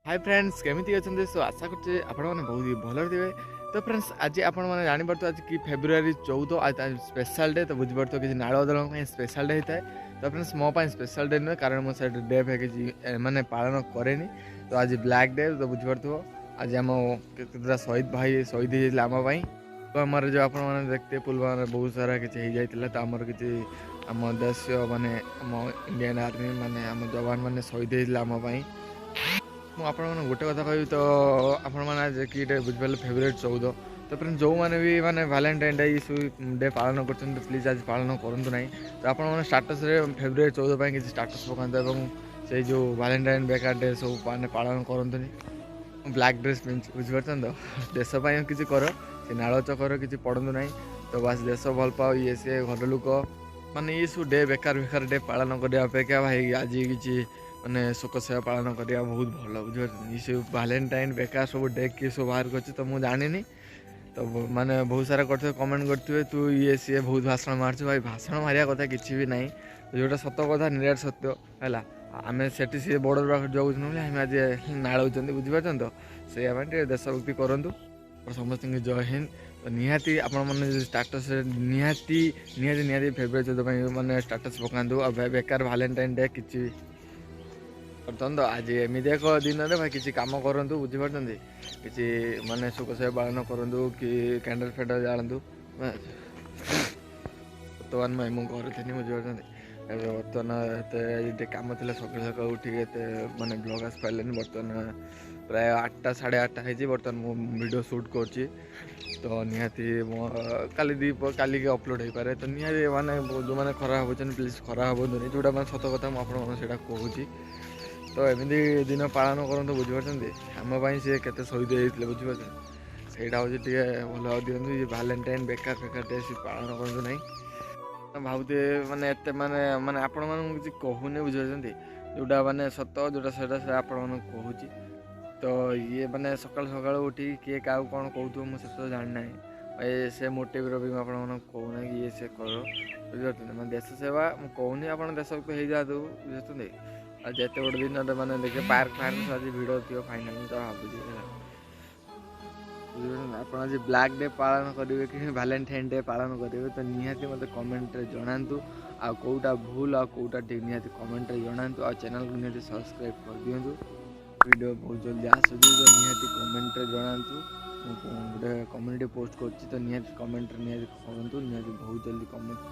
High friends, କେମିତି ଅଛନ୍ତି? Show ଆଶା କରୁଛି ଆପଣମାନେ ବହୁତ ହି ଭଲରେ ଥିବେ। ତ ଫ୍ରେଣ୍ଡସ୍, ଆଜି ଆପଣମାନେ ଜାଣିପାରୁଥିବେ ଆଜି କି ଫେବୃଆରୀ 14, ଆଜି ସ୍ପେଶାଲ୍ ଡେ। ତ ବୁଝିପାରୁଥିବ, କିଛି ନାଳୁଆ ଦଳଙ୍କ ପାଇଁ ସ୍ପେଶାଲ୍ ଡେ ହେଇଥାଏ। ତ ଫ୍ରେଣ୍ଡସ୍, ମୋ ପାଇଁ ସ୍ପେଶାଲ୍ ଡେ ନୁହେଁ, କାରଣ ମୁଁ ସେଠି ଡେ ଫେ କିଛି ମାନେ ପାଳନ କରେନି। ତ ଆଜି ବ୍ଲାକ୍ ଡେ। ତ ବୁଝିପାରୁଥିବ, ଆଜି ଆମ କେତେଟା ଶହୀଦ ଭାଇ ଶହୀଦ ହେଇଯାଇଥିଲେ ଆମ ପାଇଁ। ତ ଆମର ଯେଉଁ ଆପଣମାନେ ଦେଖିଥିବେ, ପୁଲୱାମାରେ ବହୁତ ସାରା କିଛି ହେଇଯାଇଥିଲା। ତ ଆମର କିଛି ଆମ ଦେଶ ମାନେ ଆମ ଇଣ୍ଡିଆନ୍ ଆର୍ମି ମାନେ ଆମ ଯବାନ ମାନେ ଶହୀଦ ହେଇଥିଲେ ଆମ ପାଇଁ। ମୁଁ ଆପଣମାନଙ୍କୁ ଗୋଟେ କଥା କହିବି। ତ ଆପଣମାନେ ଆଜି କି ଡେ ବୁଝିପାରିଲେ, ଫେବୃଆରୀ 14। ତ ଫ୍ରେଣ୍ଡ, ଯେଉଁମାନେ ବି ମାନେ ଭାଲେଣ୍ଟାଇନ୍ ଡେ ଏସବୁ ଡେ ପାଳନ କରୁଛନ୍ତି, ପ୍ଲିଜ୍ ଆଜି ପାଳନ କରନ୍ତୁ ନାହିଁ। ତ ଆପଣମାନେ ଷ୍ଟାଟସ୍ରେ ଫେବୃଆରୀ 14 ପାଇଁ କିଛି ଷ୍ଟାଟସ୍ ପକାନ୍ତୁ ଏବଂ ସେଇ ଯେଉଁ ଭାଲେଣ୍ଟାଇନ୍ ବେକାର ଡେ ସବୁ ମାନେ ପାଳନ କରନ୍ତୁନି। ବ୍ଲାକ୍ ଡ୍ରେସ୍ ପିନ୍ଧି ବୁଝିପାରୁଛନ୍ତି ତ, ଦେଶ ପାଇଁ କିଛି କର, ସେ ନାଳ ଚକର କିଛି ପଡ଼ନ୍ତୁ ନାହିଁ। ତ ବାସ୍, ଦେଶ ଭଲ ପାଅ, ଇଏ ସିଏ ଘର ଲୋକ ମାନେ ଇଏ ସବୁ ଡେ ବେକାର ବେକାର ଡେ ପାଳନ କରିବା ଅପେକ୍ଷା ଭାଇ ଆଜି କିଛି ମାନେ ଶୋକ ସେବା ପାଳନ କରିବା ବହୁତ ଭଲ, ବୁଝିପାରୁଛନ୍ତି? ଏ ସବୁ ଭାଲେଣ୍ଟାଇନ୍ ବେକାର ସବୁ ଡେ କିଏ ସବୁ ବାହାର କରିଛି, ତ ମୁଁ ଜାଣିନି। ତ ମାନେ ବହୁତ ସାରା କରିଥିବେ, କମେଣ୍ଟ କରିଥିବେ, ତୁ ଇଏ ସିଏ ବହୁତ ଭାଷଣ ମାରୁଛୁ। ଭାଇ, ଭାଷଣ ମାରିବା କଥା କିଛି ବି ନାହିଁ। ଯେଉଁଟା ସତ କଥା, ନିରାଟ ସତ୍ୟ ହେଲା। ଆମେ ସେଠି ସିଏ ବର୍ଡ଼ର ପାଖରେ ଯାଉଛନ୍ତି ବୋଲି ଆମେ ଆଜି ନାଳଉଛନ୍ତି, ବୁଝିପାରୁଛନ୍ତି? ତ ସେଇଆ ପାଇଁ ଟିକେ ଦେଶଭକ୍ତି କରନ୍ତୁ। ସମସ୍ତଙ୍କୁ ଜୟ ହିନ୍ଦ। ତ ନିହାତି ଆପଣମାନେ ଯଦି ଷ୍ଟାଟସ୍ରେ ନିହାତି ନିହାତି ନିହାତି ଫେବୃଆରୀ 14 ପାଇଁ ମାନେ ଷ୍ଟାଟସ୍ ପକାନ୍ତୁ ଆଉ ବେକାର ଭାଲେଣ୍ଟାଇନ୍ ଡେ କିଛି ବର୍ତ୍ତମାନ ତ ଆଜି ଏମିତି ଏକ ଦିନରେ ଭାଇ କିଛି କାମ କରନ୍ତୁ, ବୁଝିପାରୁଛନ୍ତି? କିଛି ମାନେ ଶୋକ ସେବା ପାଳନ କରନ୍ତୁ କି କ୍ୟାଣ୍ଡେଲ୍ ଫ୍ୟାଣ୍ଡେଲ୍ ଜାଳନ୍ତୁ। ବର୍ତ୍ତମାନ ଭାଇ ମୁଁ ଘରେ ଥିଲି, ବୁଝିପାରୁଛନ୍ତି? ଏବେ ବର୍ତ୍ତମାନ ଏତେ ଟିକେ କାମ ଥିଲା, ସକାଳୁ ସକାଳୁ ଉଠିକି ଏତେ ମାନେ ବ୍ଲଗ୍ ଆସିପାରିଲେନି। ବର୍ତ୍ତମାନ ପ୍ରାୟ 8ଟା 8:30 ହେଇଛି, ବର୍ତ୍ତମାନ ମୁଁ ଭିଡ଼ିଓ ସୁଟ୍ କରୁଛି। ତ ନିହାତି ମୋ କାଲି ଦି କାଲିକି ଅପଲୋଡ଼ ହେଇପାରେ। ତ ନିହାତି ମାନେ ଯେଉଁମାନେ ଖରାପ ଭାବୁଛନ୍ତି, ପ୍ଲିଜ୍ ଖରାପ ଭାବନ୍ତୁନି। ଯେଉଁଟା ମାନେ ସତ କଥା, ମୁଁ ଆପଣମାନଙ୍କୁ ସେଇଟା କହୁଛି। ତ ଏମିତି ଦିନ ପାଳନ କରନ୍ତୁ, ବୁଝିପାରୁଛନ୍ତି? ଆମ ପାଇଁ ସିଏ କେତେ ଶହୀଦ ହେଇଯାଇଥିଲେ, ବୁଝିପାରୁଛନ୍ତି? ସେଇଟା ହେଉଛି ଟିକେ ଭଲ ଦିଅନ୍ତୁ। ଇଏ ଭାଲେଣ୍ଟାଇନ୍ ବେକାର ଫେକାର ଡେ ସେ ପାଳନ କରନ୍ତୁ ନାହିଁ। ଭାବୁଥିବେ ମାନେ ଏତେ ମାନେ ମାନେ ଆପଣମାନଙ୍କୁ କିଛି କହୁନି, ବୁଝିପାରୁଛନ୍ତି? ଯେଉଁଟା ମାନେ ସତ, ଯେଉଁଟା ସେଇଟା ସେଇଟା ଆପଣମାନଙ୍କୁ କହୁଛି। ତ ଇଏ ମାନେ ସକାଳୁ ସକାଳୁ ଉଠିକି କିଏ କାହାକୁ କ'ଣ କହୁଥିବ, ମୁଁ ସେସବୁ ଜାଣିନାହିଁ। ଏ ସେ ମୋଟିଭ୍ର ବି ମୁଁ ଆପଣମାନଙ୍କୁ କହୁନାହିଁ କି ଇଏ ସେ କର, ବୁଝିପାରୁଛନ୍ତି? ମାନେ ଦେଶ ସେବା ମୁଁ କହୁନି, ଆପଣ ଦେଶଭକ୍ତ ହେଇଯାଆନ୍ତୁ, ବୁଝିପାରୁଛନ୍ତି? ଆଉ ଯେତେ ଗୋଟେ ଦିନରେ ମାନେ ଦେଖିବେ, ପାର୍କ ଫାର୍କ ଆଜି ଭିଡ଼ ଥିବ ଫାଇନାଲ୍, ମୁଁ ତ ଭାବୁଛି ହେଲା, ବୁଝିପାରୁଛନ୍ତି? ଆପଣ ଆଜି ବ୍ଲାକ୍ ଡେ ପାଳନ କରିବେ କି ଭାଲେଣ୍ଟାଇନ୍ ଡେ ପାଳନ କରିବେ, ତ ନିହାତି ମୋତେ କମେଣ୍ଟରେ ଜଣାନ୍ତୁ। ଆଉ କେଉଁଟା ଭୁଲ ଆଉ କେଉଁଟା ଠିକ୍, ନିହାତି କମେଣ୍ଟରେ ଜଣାନ୍ତୁ। ଆଉ ଚ୍ୟାନେଲକୁ ନିହାତି ସବସ୍କ୍ରାଇବ୍ କରିଦିଅନ୍ତୁ। ଭିଡ଼ିଓ ବହୁତ ଜଲ୍ଦି ଆସୁଛି, ତ ନିହାତି କମେଣ୍ଟରେ ଜଣାନ୍ତୁ। ମୁଁ ଗୋଟେ କମ୍ୟୁନିଟି ପୋଷ୍ଟ କରୁଛି, ତ ନିହାତି କମେଣ୍ଟରେ ନିହାତି କରନ୍ତୁ। ନିହାତି ବହୁତ ଜଲ୍ଦି କମେଣ୍ଟ